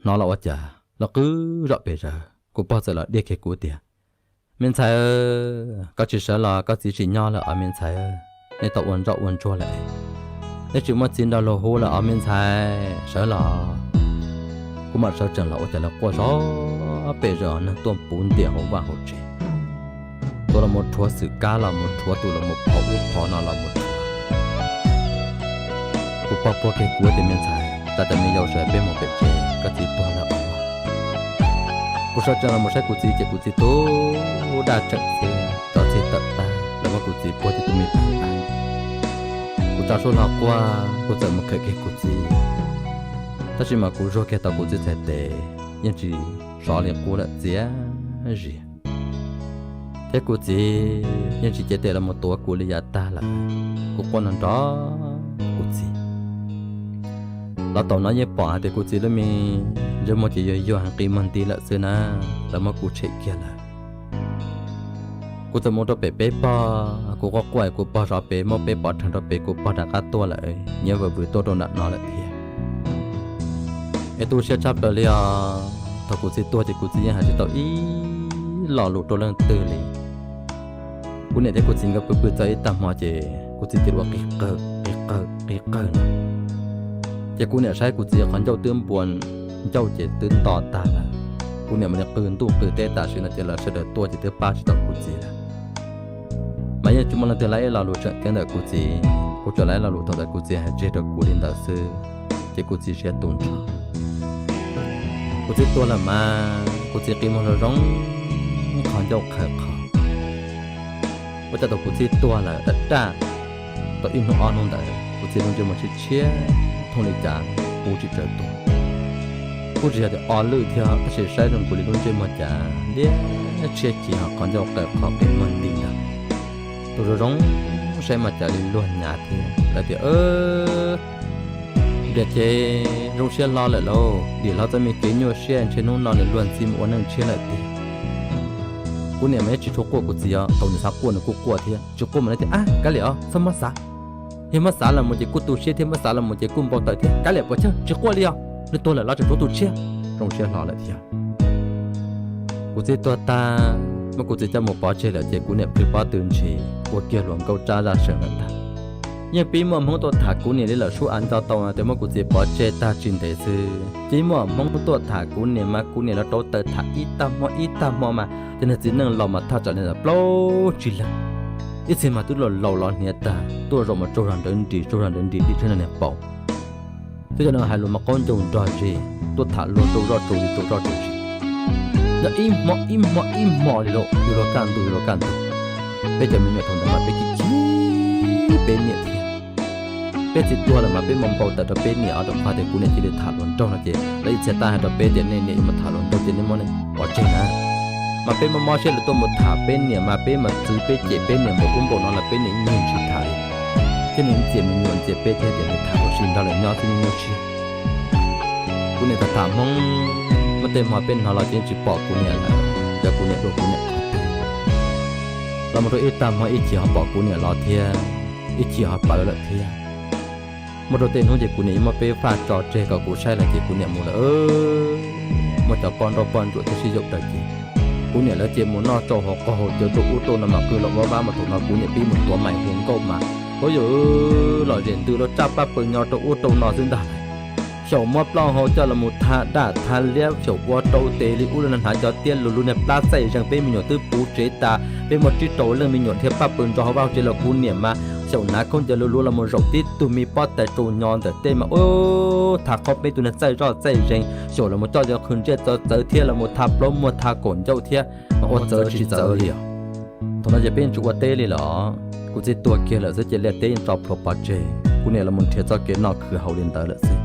hnov los ua cas los qw zom pes zaws. Kuv pog txawm los diaj kiag kuv tias, Me ntxhais, koj tsis sawv los koj txiv tsis nyob lawm os me ntxhais. Nej tau ua ntsoj ua ntsuag lawm, nej tsis muaj txiv nrog luag hu lawm os me ntxhais, sawv los. Kuv mam sawv tsees los ua cas lawv quaj zom pes zaws neeg tuaj puv ntias hauv vaj hauv tsev. Tus los mus rhuav xwm kab los mus rhuav, tus los mus phov ub phov no los mus rhuav. Kuv pog puag kiag kuv tias, Me ntxhais, tsa cov me yau sawv peb mus pem tsev, koj txiv tuag lawm os. Kuv sawv tsees los mus saib kuv txiv ces kuv txiv tu daj tseem xwb, tso txhij tawm tag lawv muab kuv txiv puag tim tus me pam ntawd. Kuv tsa suab hlo quaj, kuv txawm mus khawm kiag kuv txiv, tab sis mas kuv zuag kiag tau kuv txiv txhais tes yeej tsis sov li qub lawm txias zias. Thiab kuv txiv yeej tsis cev tes los mus tuav kuv li yav tag lawm. Kuv quaj nrov nrov kuv txiv. Los thaum no yeej pom hais tias kuv txiv lub me ntsej muag ces yuag yuag heev qi muag nti lawm xwb na, lawv muab kuv tshem kiag lawm. Kuv txawm mus rau pem peb pog, kuv quaj quaj kuv pog zov pem, muab peb pov rhees rau pem, kuv pog rov qab tuaj lawm, nyiav vwm vwm tuaj rau nram no lawm thiab. Es tu siab tshaj plaws li os, thaum kuv txiv tuag ces kuv txiv yeej hais tsis tau ib lo lus rau leej twg li. Kuv niam thiab kuv txiv nkawd pw pw txog ib tag hmo ces kuv txiv cia li ua qis qawg qis qawg qis qawg no. Ces kuv niam saib kuv txiv qhov ncauj twb npua ncauj ces twb nto tag lawm. Kuv niam mam li qw ntuj qw teb tam sim no ces lawv sawv daws tuaj ces twb pab tsis tau kuv txiv lawm. Mas yeej tsis muaj leej twg laib ib lo lus tseem ceeb ntawm kuv txiv, kuv tsuas laib lo lus thaum ntawd kuv txiv hais tseg rau kuv li ntawd xwb, ces kuv txiv siab tu nrho. Kuv txiv tuag lawm mas kuv txiv qi muag zoo zoo, qhov ncauj qhaws qhov. Ua cas thaum kuv txiv tuag lawm daj daj tau ib hnub ob hnub ntawd kuv txiv lub ntsej muag tshiab tshiab thooj li cas puv tsis tsaws tuag. Kuj tsis yog tias o lwj thiab tab sis saib zoo nkaus li lub ntsej muag cas liab tshiab ci ho qhov ncauj qhaws qhov qi muag nti ntag. Tus zoo zoo saib mas cas li luag nyav thiab. Lawv tias, Npias ces zoo siab hlo lawm lauj, dim hlo txoj me kev nyuaj siab ntshe hnub no nws luag ntxhi mus ua neej tshiab lawm tiag. Kuv niam mas yeej tsis tshua quaj kuv txiv os, thaum nws xav quaj nws kuj quaj thiab, tsis quaj mas nws tias, Ab, kav liam os, txhob muab xav. Yog muab xav los mus ces kuj tu siab thiab, muab xav los mus ces kuj npau taws thiab, kav liam puas tsawg, tsis quaj li os, nws tuag lawm los tseem rhuav tus tshiab, zoo siab hlo lawm thiab. Kuv txiv tuag tag, muab kuv txiv coj mus pov tseg lawm ces kuv niam plhws pob tw ntshis ua kiag hluas nkauj tsab zaj seem lawm ntag. Yeej pib muaj hmoob tuaj tham kuv niam li lawm, sub av nco tau tias muab kuv txiv pov tseg tag tsis ntev xwb ces muaj hmoob tuaj tham kuv niam mas kuv niam los rauv taws tham ib tag hmo ib tag hmo mas ces nws txiv neej laus mas thaj tsam li ntawm plaub tsib leeg. Ib txhia mas twb laus laus los hniav tag tuaj zaum mas tsaug zog nrawv nris tsaug zog nrawv nris dim tsheb nws niag paum. Twb cov neeg hais lus mas qaub ncaug nrog zis tuaj tham luag rau zoj rau zis rau zoj rau zis. Yog ib hmo ib hmo ib hmo li lauj, yug luag kaj ntug yug luag kaj ntug. Peb cov me nyuam thaum ntawd mas peb chim chim peb niam thiab. Peb txiv tuag lawm mas peb muab npau taws rau peb niam os, rau qhov tias kuv niam cia li tham hluas nraug no ces lawv ib txhia tab hais rau peb tias nej niam yuav mus tham hluas nraug ces nej muab pov tseg na. Mas peb mob mob siab lawv tuaj mus tham peb niam mas peb mas txwv peb cem peb niam npaum ub npaum no los peb niam yeej tsis tham li. Thiab nws ntxias me nyuam ntxias peb thiab tias nws tham ua si nrog lawv nyob xwb nyuaj siab. Kuv niam tham tham hmoob, muaj tej hmo peb hnov los ces yeej tsis pom kuv niam lawm, yog kuv niam dua kuv niam qhov twg. Los mus rau ib tag hmo ib chim ho pom kuv niam los thiab, ib chim ho pawv lawm thiab. Muaj rau tej hnub ces kuv niam yeej muab peb faj tso tseg kom kuv saib lawm ces kuv niam mus lawm. Muaj cov poj nrauj poj ntsuam thiab sib yaum raws ces kuv niam lawv cia mus noj tsau hauv qaug hauv cawv rau ub rau no mas qw los ua vab mas thaum no kuv niam pib mus tuav mais hu nkauj mas, ua yam lom zem ntws los tsaj paj pw nyo rau ub rau no xwb ntag. Xyaum muab plaub hau coj los mus tha daj tha liab, xyaum ua rau tes li ub li no, hnav cov tiab lug lug niag plab txaij zeeg, peb me nyuam twb puv tsev tas, peb muaj tsib rau leej me nyuam thiab paj pw ntso hauv vaj hauv tsev los kuv niam mas xyaum hnav khaub ncaws luv luv los mus zaum tib tug me pob tais tsaus nyo ntawm tej mas ub, tha qhob peb tug niag txaij zoj txaij zeeg, xyaum los mus coj cov qhwv ntsej txawv txawv thiab los mus tha plaub muag tha kaum ncauj thiab mas ua txawv tsis txawv li os. Thaum no ces peb yeej tsis ua teb li lawm, kuv txiv tuag kiag lawm xwb ces liaj teb yeej tso plhuav pov tseg, kuv niam los mus nrhiav txoj kev noj khwv haus li ntawd lawm xwb.